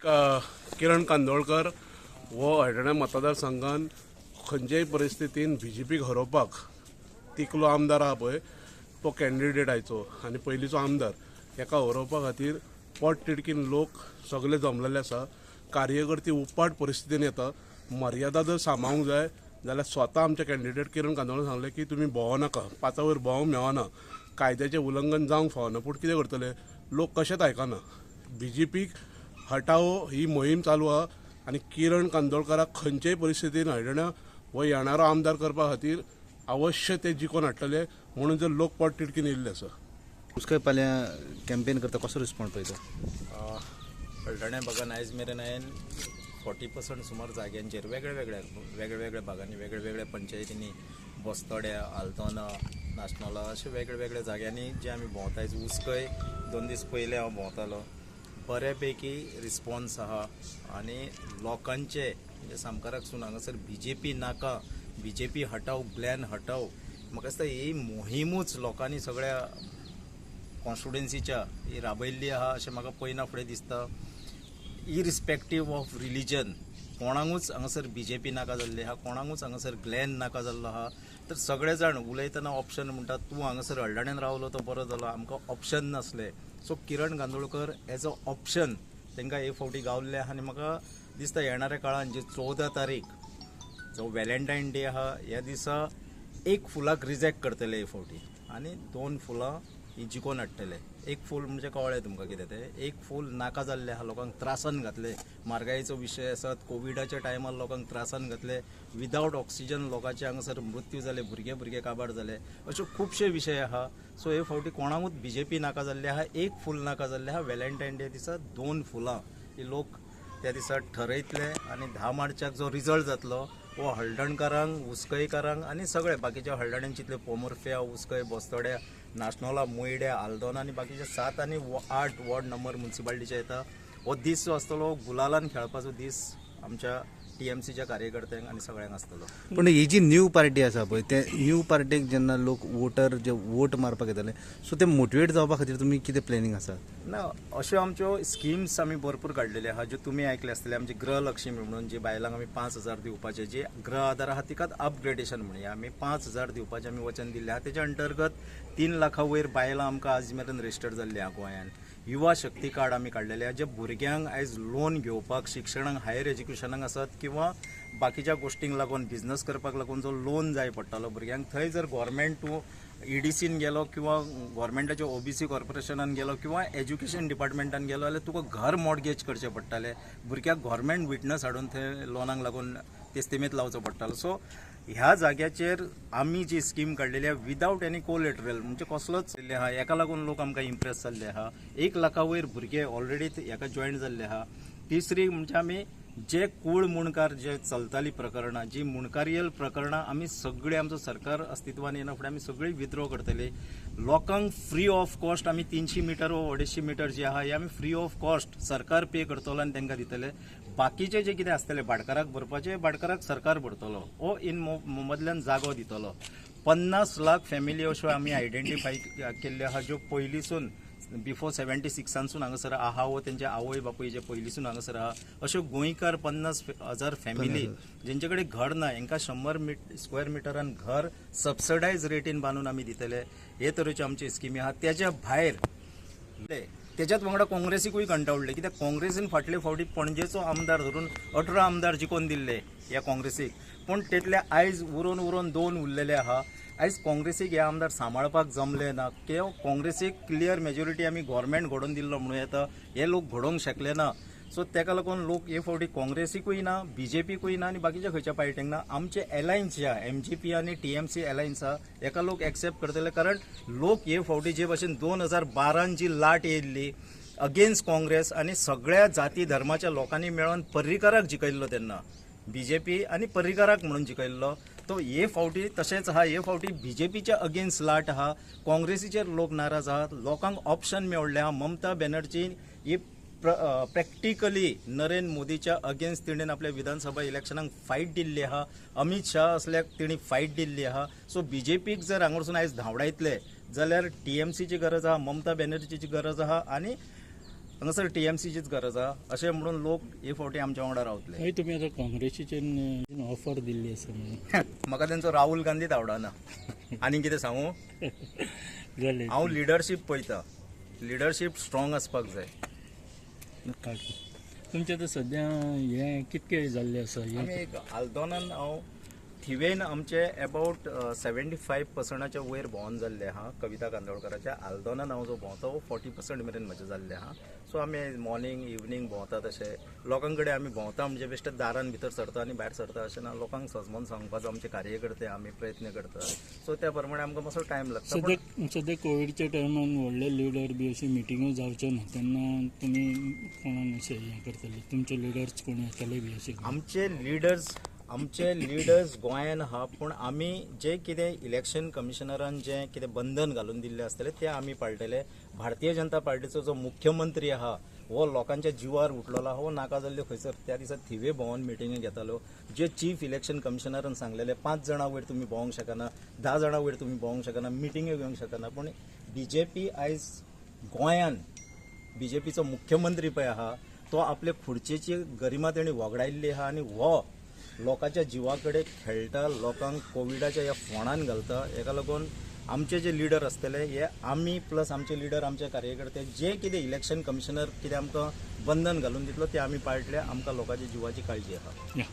किरण कांदोळकर हो हळदोण्या मतदारसंघान खंयचेय परिस्थितीन बीजेपीक हरोवपाक तिकलो आमदार आहा पळय तो कॅन्डिडेट आयचो आनी पयलींचो आमदार हेका हरोवपा खातीर पोट तिडकीन लोक सगळे जमलेले आसा. कार्यकर्ते उपाट परिस्थितीन येता. मर्यादा जर सांबाळूंक जाय जाल्यार स्वता आमचे कॅन्डिडेट किरण कांदोळकर सांगलें की तुमी भोंवो नाका, 5 वयर भोंवंक मेळना, कायद्याचें उल्लंघन जावंक फावना. पूण कितें करतले, लोक कशेंच आयकना. बीजेपीक हटाओ ही मोहीम चालू आहा आनी किरण कांदोळकराक खंयचेय परिस्थितीन हळदोण्या हो येणारो आमदार करपा खातीर अवश्य ते जिखोवन हाडटले म्हणून जर लोक पोट तिडकीन येयल्ले आसा. उसकाय फाल्यां कॅम्पेन करता, कसो रिस्पॉन्स पळयता? हळदोण्या भागान आयज मेरेन हांवें 40% सुमार जाग्यांचेर वेगळ्या वेगळ्या भागांनी वेगळ्या वेगळ्या पंचायतींनी, बस्तोड्या, आल्दोना, नाशनोला अशे वेगळ्या वेगळ्या जाग्यांनी जे आमी भोंवता. आयज उसकय 2 दीस पयले हांव भोंवतालो. बऱ्यापैकी रिस्पॉन्स आहा आनी लोकांचे म्हणजे सामकाराकसून हांगासर बीजेपी नाका, बीजेपी हटाव, ग्लॅन हटाव, म्हाका दिसता ही मोहिमूच लोकांनी सगळ्या कॉन्स्टिट्युएन्सीच्या ही राबयल्ली आहा अशें म्हाका पळयना फुडें दिसता. इरिस्पेक्टीव ऑफ रिलीजन कोणाकूच हांगासर बीजेपी नाका जाल्ली आहा, कोणाकूच हांगासर ग्लॅन नाका जाल्लो आहा. तर सगळे जाण उलयतना ऑप्शन म्हणटा, तूं हांगासर हळदोण्यान रावलो तो बरो जालो, आमकां ऑप्शन नासलें. So Kiran Kandolkar as a option तांकां हे फावटी गावल्ले आहा आनी म्हाका दिसता येणाऱ्या काळान जे 14 तारीख जो व्हॅलेंटायन डे आहा ह्या दिसा 1 फुलाक रिजेक्ट करतले हे फावटी आनी 2 फुलां ही जिखोवन हाडटले. 1 फूल म्हणजे कळ्ळें तुमकां कितें तें, 1 फूल नाका जाल्लें आहा, लोकांक त्रासान घातले. म्हारगायेचो विशय आसत, कोविडाच्या टायमार लोकांक त्रासान घातले, विदावट ऑक्सिजन लोकांचे हांगासर मृत्यू जाले, भुरगे भुरगे काबार जाले, अशे खुबशे विशय आहा. सो हे फावटी कोणाकूच बीजेपी नाका जाल्ले आहा, 1 फूल नाका जाल्लें आहा. व्हॅलेंटायन डे दिसा 2 फुलां ही लोक त्या दिसा ठरयतले आनी 10 मार्चाक जो रिजल्ट जातलो हो हळदणकारांक, उसकयकारांक आनी सगळे बाकीच्या हळदण्यांचितले पोमोर्फ्या, उसकय, बस्तोड्या, नाशनोला, मुयड्या, आल्दोना आनी बाकीचे 7 आनी 8 वॉर्ड नंबर मुन्सिपाल्टीचे येता. हो दीस जो आसतलो गुलालान खेळपाचो दीस आमच्या टीएमसीच्या कार्यकर्त्यांक आनी सगळ्यांक आसतलो. पूण ही जी न्यू पार्टी आसा पळय, ते न्यू पार्टीक जेन्ना लोक वोटर जे वोट मारपाक येतले, सो ते मोटिवेट जावपा खातीर तुमी कितें प्लॅनिंग आसा? ना, अश्यो आमच्यो स्किम्स आमी भरपूर काडलेल्यो आहा ज्यो तुमी आयकले आसतले. आमची गृहलक्ष्मी म्हणून जी बायलांक आमी 5,000 दिवपाचे, जी गृह आधार आहा तिकाच अपग्रेडेशन म्हणया, आमी 5,000 दिवपाचें आमी वचन दिल्लें आहा. तेच्या अंतर्गत 3 लाखा वयर बायलां आमकां आज मेरेन रजिस्टर जाल्लीं आहा गोंयान. युवा शक्ती कार्ड आमी काडलेले आहा, जे भुरग्यांक आयज लोन घेवपाक, शिक्षणाक, हायर एज्युकेशनाक आसत किंवा बाकीच्या गोश्टींक लागून, बिजनस करपाक लागून जो लोन जाय पडटालो भुरग्यांक, थंय जर गव्हर्मेंट तूं ईडीसीन गेलो किंवा गव्हर्मेंटाच्या ओबीसी कॉर्पोरेशनान गेलो किंवा एज्युकेशन डिपार्टमेंटान गेलो जाल्यार तुका घर मॉर्गेज करचें पडटालें, भुरग्याक गव्हर्मेंट विटनस हाडून थंय लोनाक लागून तेस्तेमेत लावचो पडटालो. सो ह्या जाग्याचेर आमी जी स्कीम काडलेली आहा विदावट एनी कोलेटरल, म्हणजे कसलोच आहा, हेका लागून लोक आमकां इम्प्रेस जाल्ले आहा. 1 लाखा वयर भुरगे ऑलरेडी हेका जॉयन जाल्ले आहा. तिसरी म्हणजे आमी जे कूळ मुणकार जे चलताली प्रकरणां, जी मुणकारियल प्रकरणां आमी सगळे आमचो सरकार अस्तित्वान येना फुडें आमी सगळी विद्रो करतले. लोकांक फ्री ऑफ कॉस्ट आमी 300 मिटर वा 250 मिटर जे आहा हे आमी फ्री ऑफ कॉस्ट सरकार पे करतलो आनी तांकां दितले. बाकीचे जे कितें आसतले भाटकाराक भरपाचे, भाटकाराक सरकार भरतलो ओ इन मदल्यान जागो दितलो. 50 लाख फॅमिली अश्यो आमी आयडेंटिफाय केल्ल्यो आहा ज्यो पयलींसून बिफोर 76 हांगासर आहा वो तेंचे आवय बापूय जे पयलींसून हांगासर आहा, अश्यो गोंयकार 50,000 फॅमिली जेंचे कडेन घर ना हेंकां 100 स्क्वेअर मिटरान घर सबसिडायज रेटीन बांदून आमी दितले. हे तरेच्यो आमच्यो स्किमी आहा. तेच्या भायर तेच्याच वांगडा काँग्रेसीकूय कंटाळले, कित्याक काँग्रेसीन फाटले फावटी पणजेचो आमदार धरून 18 आमदार जिखोवन दिल्ले ह्या काँग्रेसीक, पूण तेतले आयज उरोवन उरोवन 2 उरलेले आहा. आयज काँग्रेसीक हे आमदार सांबाळपाक जमले ना किंवा काँग्रेसीक क्लियर मेजॉरिटी आमी गव्हर्मेंट घडोवन दिल्लो म्हणूं येता, हे लोक घडोवंक शकले ना. सो तेका लागून लोक हे फावटी काँग्रेसीकूय ना, बीजेपीकूय ना आनी बाकीच्या खंयच्या पार्टींक ना. आमचे एलायन्स जे आहा एमजीपी आनी टीएमसी एलायन्स आहा हेका लोक एक्सेप्ट करतले, कारण लोक हे फावटी जे भाशेन 2012 जी लाट येयल्ली अगेन्स्ट काँग्रेस आनी सगळ्या जाती धर्माच्या लोकांनी मेळोन पर्रीकाराक जिखयल्लो तेन्ना बीजेपी आनी पर्रीकाराक म्हणून जिखयल्लो, तो हे फावटी तशेंच आहा. हे फावटी बीजेपीच्या अगेन्स्ट लाट आहा, काँग्रेसीचेर लोक नाराज आहात, लोकांक ऑप्शन मेळ्ळें आहा. ममता बॅनर्जी ही प्रॅक्टिकली नरेंद्र मोदीच्या अगेन्स्ट तिणें आपल्या विधानसभा इलेक्शनाक फायट दिल्ली आहा, अमित शाह असल्याक तिणें फायट दिल्ली आहा. सो बीजेपीक जर हांगासून आयज धांवडायतले जाल्यार टीएमसीची गरज आहा, ममता बॅनर्जीची गरज आहा आनी हांगासर टीएमसीचीच गरज आहा अशें म्हणून लोक हे फावटी आमच्या वांगडा रावतले. हय, तुमी आतां काँग्रेसीचेर ऑफर दिल्ली आसा म्हणून. म्हाका तेंचो राहुल गांधीच आवडना, आनी कितें सांगू? जालें. हांव लिडरशीप पळयता, लिडरशीप स्ट्रॉंग आसपाक जाय. तुमचें आतां सद्या हें कितकें जाल्लें आसा हें? आमी एक आल्दोनान, हांव थिवेन आमचे एबावट 75 पर्संटाच्या वयर भोंवन जाल्ले आहा. कविता कांदोळकराच्या आल्दोनान हांव जो भोंवता हो 40% मेरेन म्हजें जाल्लें आहा. सो आमी मॉर्निंग इवनींग भोंवता, तशें लोकां कडेन आमी भोंवता म्हणजे बेश्टे दारान भितर सरता आनी भायर सरता अशें ना. लोकांक सजमोन सांगपाचो आमचे कार्यकर्ते आमी प्रयत्न करता. सो त्या प्रमाणे आमकां मातसो टायम लागता, पूण सद्या सद्या कोविडच्या टायमान व्हडले लिडर बी अशी मिटिंगो जावच्यो ना, तेन्ना तुमी कोणाक अशें हें करतले? तुमचे लिडर्स कोण येतले बी अशें? आमचे लिडर्स गोंयान आहा, पूण आमी जे कितें इलेक्शन कमिशनरान जें कितें बंधन घालून दिल्लें आसतलें तें आमी पाळटले. भारतीय जनता पार्टीचो जो मुख्यमंत्री आहा हो लोकांच्या जिवार उठलेलो आहा. हो नाका जाल्ल्यो खंयसर त्या दिसा थिवे भोंवन मिटिंगी घेतालो. जे चीफ इलेक्शन कमिशनरान सांगलेले, 5 जाणां वयर तुमी भोंवंक शकना, 10 जाणां वयर तुमी भोंवंक शकना, मिटिंग्यो घेवंक शकना, पूण बीजेपी आयज गोंयान बीजेपीचो मुख्यमंत्री पळय आहा तो आपले खुर्चेची गरिमा तेणी वगडायल्ली आहा आनी हो लोकांच्या जिवा कडेन खेळटा, लोकांक कोविडाच्या ह्या फोंडान घालता. हेका लागून आमचे जे लिडर आसतले हे आमी प्लस आमचे लिडर, आमचे कार्यकर्ते, जे कितें इलेक्शन कमिशनर कितें आमकां बंधन घालून दितलो ते आमी पाळटले. आमकां लोकांच्या जिवाची काळजी आहा. या.